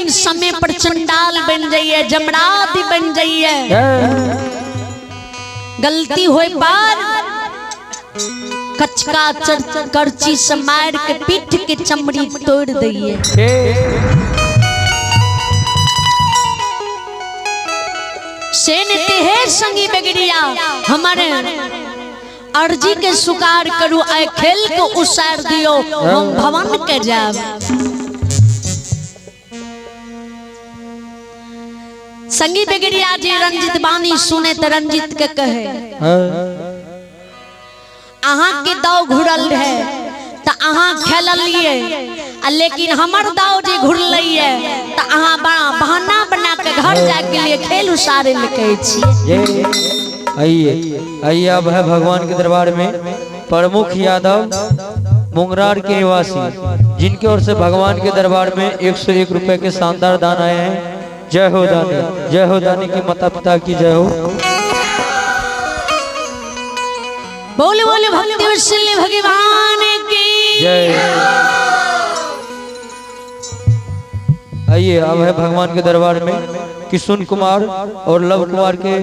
लेकिन समय पर चंडाल बन जाइए, जमराज बन जाइए। गलती होए पर कचका करची से मार के पीठ के चमड़ी तोड़ दिए। सेन ते हे संगी बगड़िया, हमारे अर्जी के स्वीकार करू, आए खेल को उसार दियो, हम भवन के जाब। संगी बगड़िया जी रंजित बानी सुने त रंजित के कहे, अहाँ के दाव घुरल रहे त अहाँ खेललिए, आ लेकिन हमर दाव जे घुरलैए त अहाँ बड़ा बहाना बना के घर जाए के लिए खेल उसारे ले कहै छियै। आइए आइए, अब है भगवान के दरबार में प्रमुख यादव मुंगरार के निवासी, जिनके ओर से भगवान के दरबार में 101 रुपए के शानदार दान आए हैं। जय हो दानी, जय हो दानी के माता पिता की जय हो। बोले बोले भक्ति वत्सल भगवान की जय। आइए अब है भगवान के दरबार में किशुन कुमार और लव कुमार के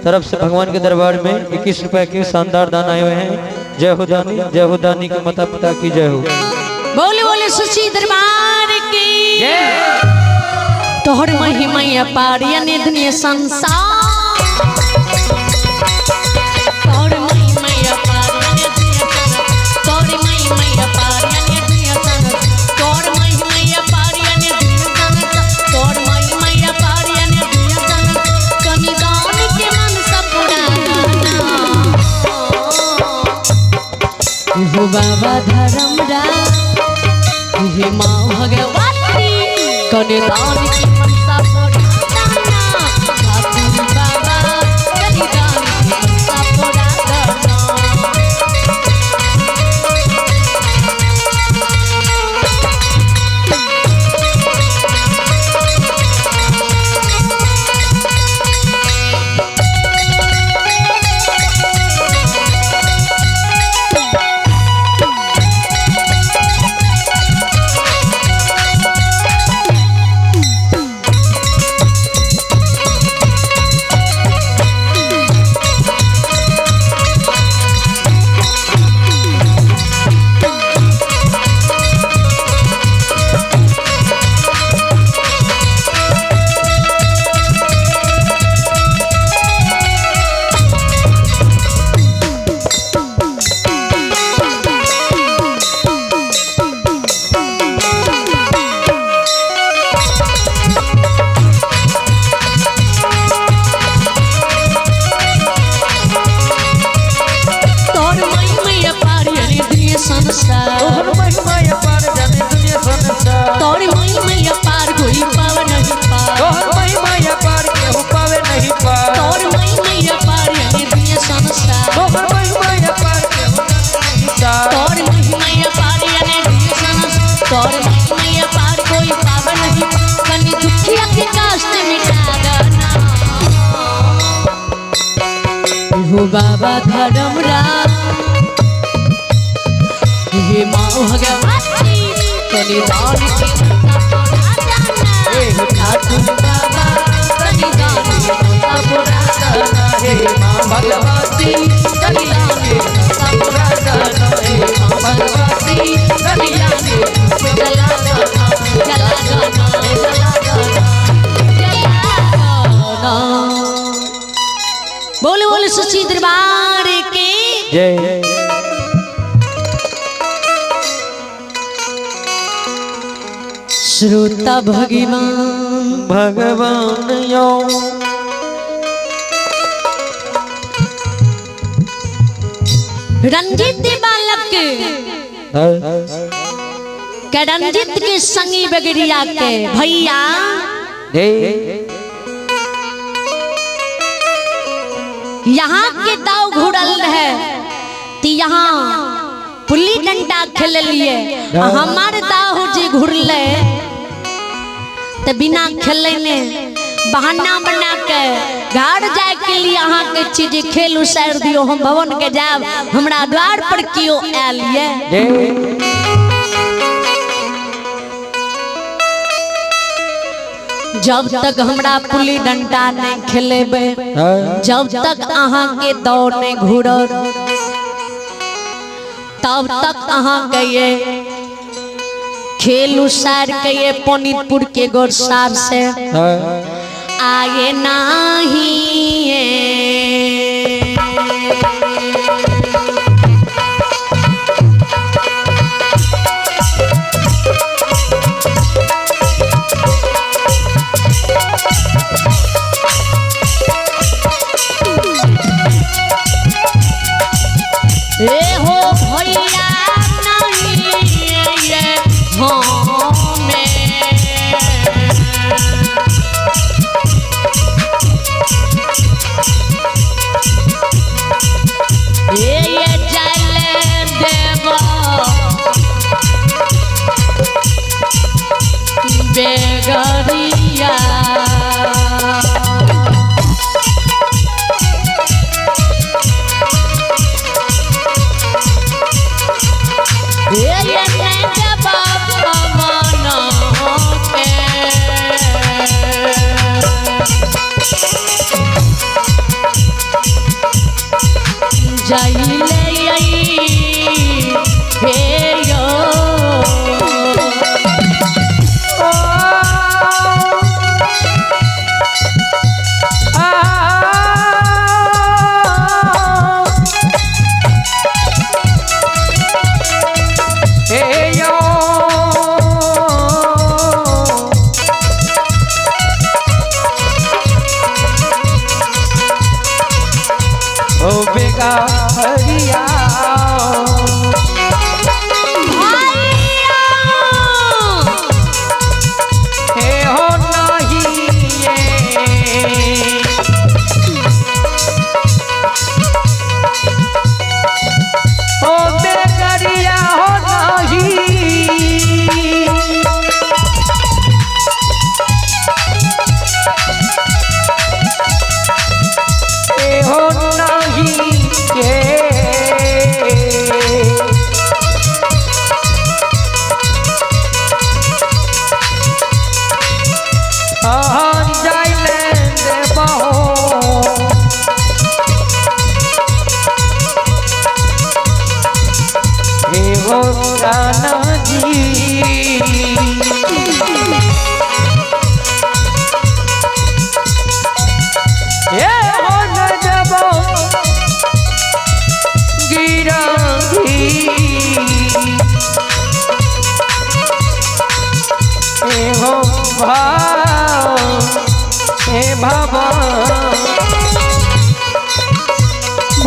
तरफ से भगवान के दरबार में 21 रुपए के शानदार दान आए हुए हैं। जय हो दानी, जय हो दानी के माता पिता की जय हो। बोले बोले सच्ची दरबार की जय। तोहर महिमा अपार यानी दुनिया संसार, तोहर महिमा अपार यानी दुनिया संसार, तोहर महिमा अपार यानी दुनिया संसार, तोहर महिमा अपार यानी दुनिया संसार, तोहर महिमा अपार यानी दुनिया संसार, कनि दान के मन सब पुराना। हो बाबा धर्मराज, हे माँ भगवती, कनि दान के मन सब पुराना। ठाकुर बाबा कनि दान के मन सब पुराना। तोर महिमा अपार यानी दुनिया संसार, तोहर महिमा अपार जाने दुनिया संसार, तोर महिमा अपार कोई पावे नहीं पार, तोहर महिमा अपार केहू पावे नहीं पार, तोर महिमा अपार यानी दुनिया संसार, तोहर महिमा अपार केहू पावे नहीं पार, तोर महिमा अपार यानी दुनिया संसार, तोर महिमा अपार कोई पावे नहीं पार, कनि दुखिया के कष्ट मिटा दना। हो बाबा धर्मराज, हे माँ भगवती, कनि दान के हे ठाकुर बाबा कनि दान के पुराना, हे माँ भगवती कनि दान के पुराना, हे माँ भगवती कनि दान के जला दना, जला दना, जला दना, जला दना। बोले बोले सच्ची दरबार के जय। श्रोता भगवान भगवान यो रंजित बालक के रंजित के संगी बगड़िया के भैया यहाँ के दाव घुड़ल रहे ती यहाँ पुल्ली डंडा खेल लिए, हमार दाव जी घुरले तो बिना खेले ने बहाना बना के घर जाए के लिए अहाँ के चीज खेल उसार दियो, हम भवन के जाब, हमरा द्वार पर क्यों आयल ये। जब तक हमरा पुली डंडा नहीं खेलेबे, जब तक अहाँ के दौड़ नहीं घूरत, तब तक अहाँ के ये खेल उसार के ये पनितपुर के गोरसार से आगे नहीं। ए हो भैया नहीं ये हमें। ये जल देव बेगरिया। ये देव पवन के। जाइले हे यो। ओ बेगा हरिया। भैया हे हो नहीं ये। ओ बेगरिया हो नहीं। ए हो नहीं ये।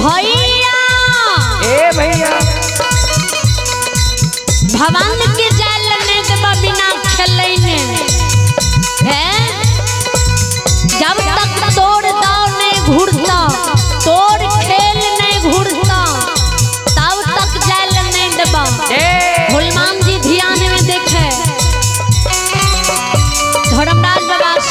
भैया ए भैया भवन के जाल नहीं देबा बिना खेलने हैं। जब तक तोड़ दाव नहीं घूरता, तोड़ खेल नहीं घूरता, तब तक जाल नहीं देबा। हनुमान जी ध्यान में देखे धर्मराज बाबा से।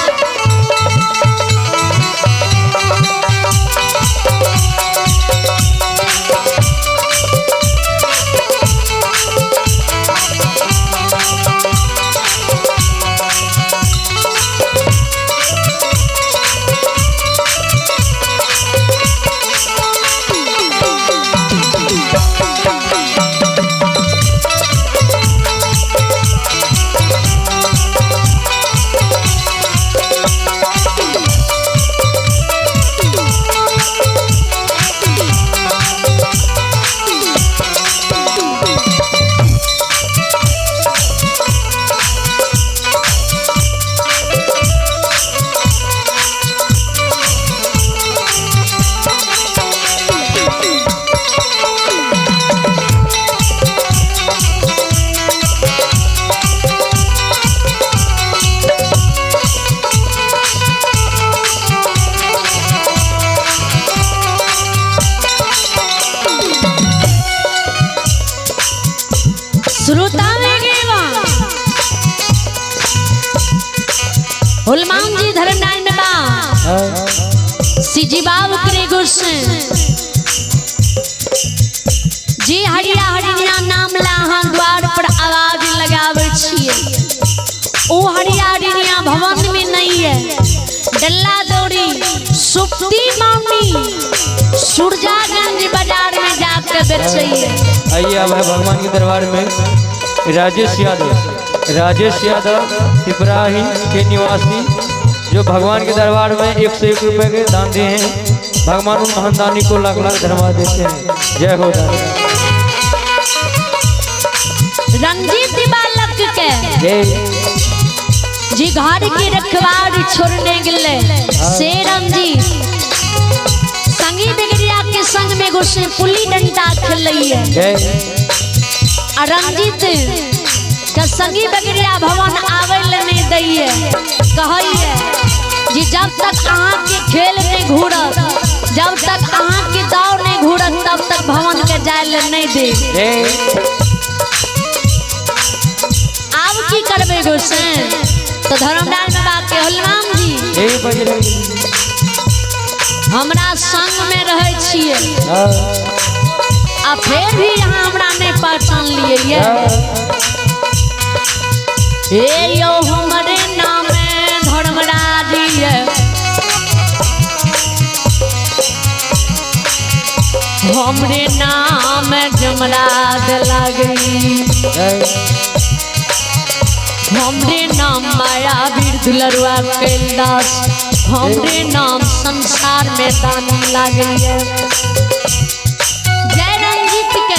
श्रोता में गेवा हनुमान जी धर्मनारायण बाबा सिजी बाबू करे गुस्से जी हरिया हरिया नाम ला अहाँ द्वार पर आवाज लगावे छियै। ओ हरिया हरिया भवन में नहीं डल्ला दौड़ी सुप्ती मामी सुरजागंज बाजार में जाके बेचैए। आइए अब है भगवान के दरबार में राजेश यादव, राजेश यादव पिपराही के निवासी, जो भगवान के दरबार में 101 रुपए के दान दिए हैं। भगवान उन महान दानी को लाख लाख धन्यवाद देते हैं। जय हो दादा। रंजीत बालक के जय जी घर की रखवारी छोड़ने गेले से रंजीत संगी बिगड़िया के संग में घुसे पुली डंडा खेलैए। जय आ रंजीत के संगी बगड़िया भवन आवे ले नहीं दैये, कहैये जी जब तक अहाँ के खेल नहीं घूरत, जब तक अहाँ के दाव नहीं घूरत, तब तक भवन के जाय ले नहीं दे। जय आब की करबै गोसाई? तो धर्मराज बाबा के हनुमान जी जय बजरंग। हमरा संग में रहै छियै हाँ, आ फिर भी यहाँ हमरा नहीं पहचान लिए ये। हाँ, हे यो हमरे नाम धर्मराज ये, हमरे नाम जमराज लगई, जय हमरे नाम माया वीर दुलरुआ कैलदास, हमरे नाम संसार में दानी लागई। जय रंजीत के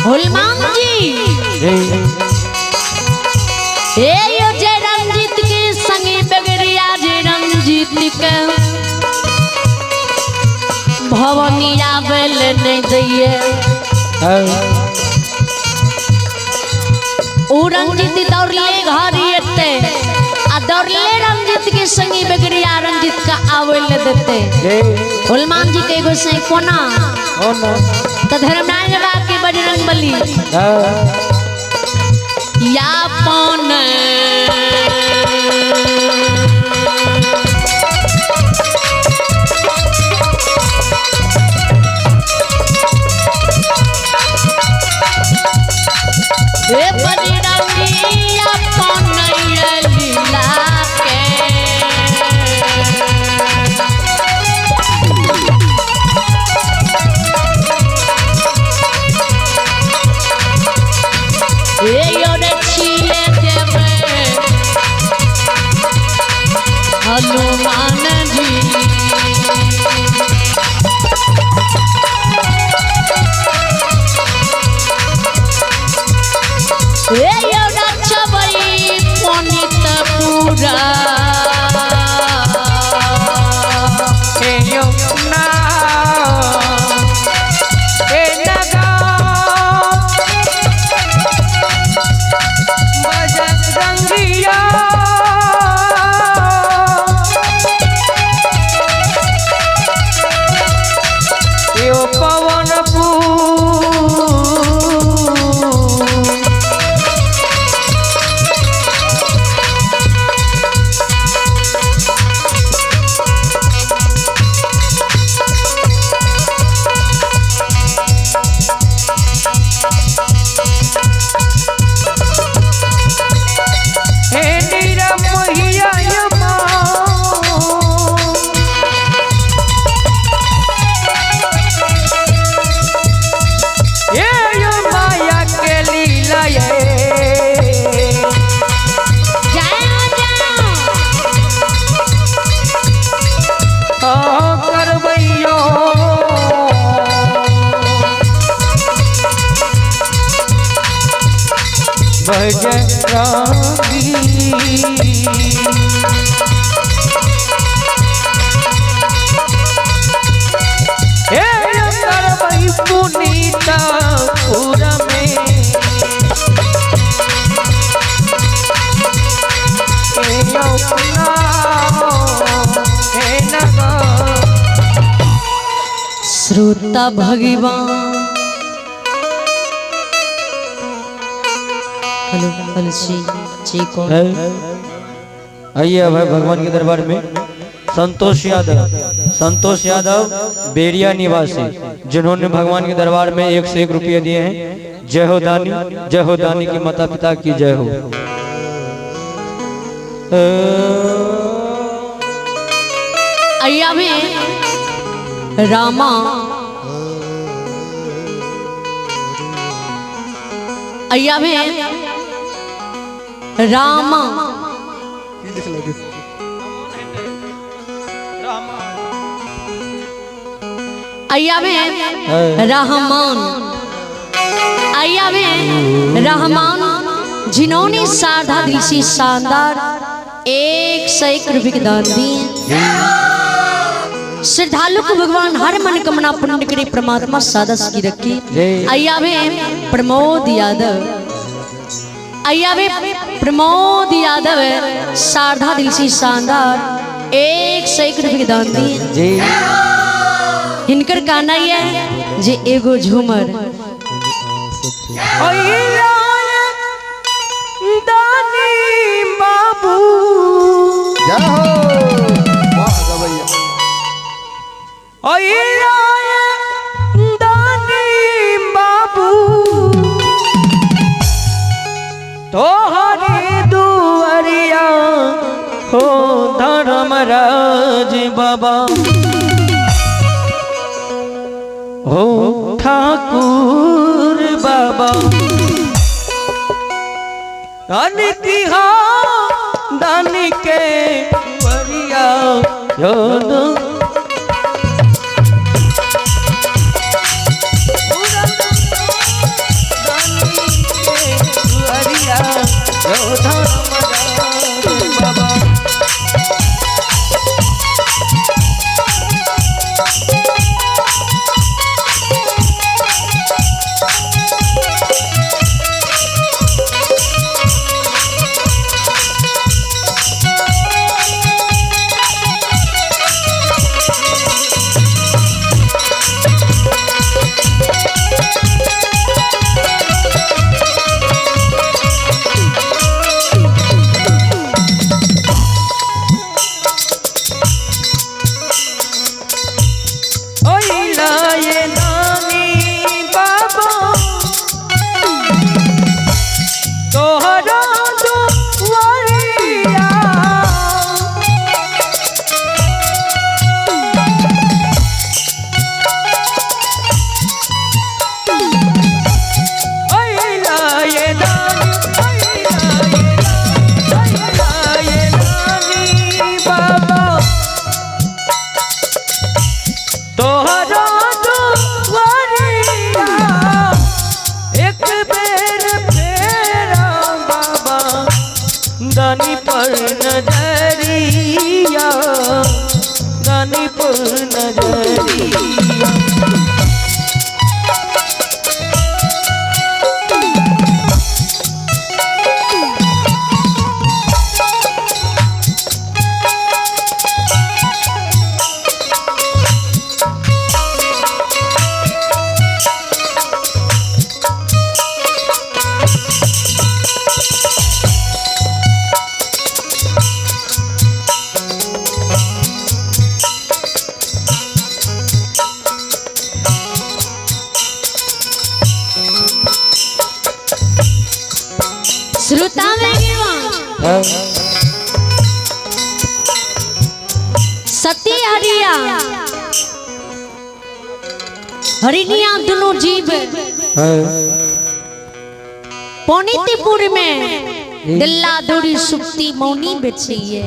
हुलमान जी जय हे यो जय रंजीत के संगी बगड़िया जय रंजीत के भवनिया बेल नहीं दैये। हाँ, उ रंजीत दौड़ले घर एते आ दौड़ले रंजीत के संगी बगड़िया रंजीत का आवे ले देते। जय हुलमान जी के एगो से कोना हो ना। तो धर्मराज बाबा के बजरंग बली हाँ, या पौन हे बजरंगी या पौन ये लीला के, हे your छिए देवे बजरंगी। हे करबई पुनीतपुर में, हे अपना हे नगर। श्रोता भगवान हेलो हेलो जी जी कौन है। आइए अब है भगवान के दरबार में संतोष यादव, संतोष यादव बेरिया निवासी, जिन्होंने भगवान के दरबार में 101 रुपये दिए हैं। जय हो दानी, जय हो दानी के माता पिता की जय हो। अय्या में रामा अय्या में रामा अय्या में रहमान, अय्या में रहमान, जिन्होंने शारदा दिल से शानदार 101 रुपये के दान दिए। श्रद्धालु को भगवान हर मन कमना पुण्य करे परमात्मा सादा की रखी। अय्या में प्रमोद यादव, अय्या में प्रमोद यादव शारदा दिल से शानदार 101 रुपये के दान दिए। इनकर कहना है जे एगो झूमर दानी बाबू जय हो, वाह गवैया। दानी बाबू तोहरी दुआरिया हो धर्मराज बाबा, हो ठाकुर बाबा, दानी की हाँ दानी के दुआरिया हो। दानी पर नजरिया, दानी पर नजरिया। श्रोता में सती हरिया हरिनिया दोनों जीव पौनीतिपुर में दिल्ला दूरी सुप्ती मौनी बेचिए।